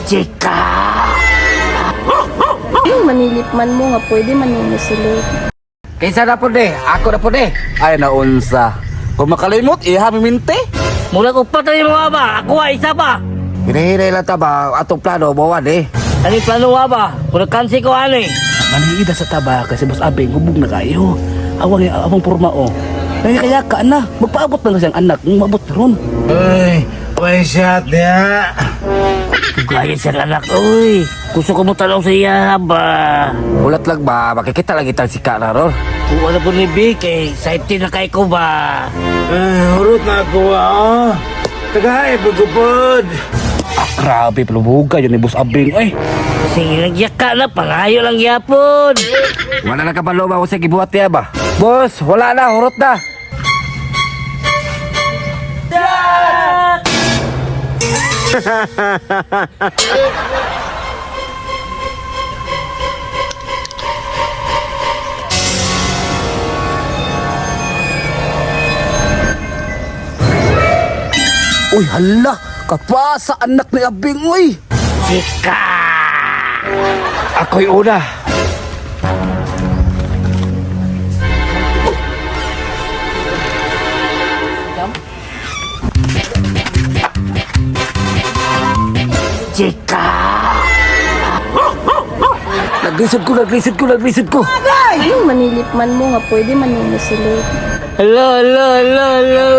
Chika! Yung manilip man mo nga pwede man nimo sulod. Kinsa na po de? Ako na po de. Ay naunsa. Kung makalimot, iha miminte. Mula ko patay mo ba? Ako ay isa pa. Hinahinay lang ta ba atong plano bawan eh. Ani plano wa ba? Kung kansi ko ani. Manihida sa taba kasi Boss Abing, hubog na kayo. Awang awang porma o. Kaya kaya ka na, magpaabot na lang siyang anak, mabot ron. Uy, may shot niya. Gaya siya anak, uy. Gusto ko mo tanong sa iya ba? Ulat lang ba makikita lang itang sika na ron. Kung ano po ni B, kay safety na kay ko ba? Ay, hurot na ako ah. Tagay, pagkupod. Ah, grabe, palubuga yun ni Boss Abing. Ay, Kasi nagyaka na, pangayo lang yapon. Wala na kabalo ba sa gibuhat niya ba? Boss, wala na, hurot na. Uy, hala, kapasa anak ni Abing, uy. Chika! Ako'y una. Chika! Naglisod ko, naglisod ko, naglisod ko. Yung manilip man mo nga pwede man nimo sulod. Hello, hello, hello, hello.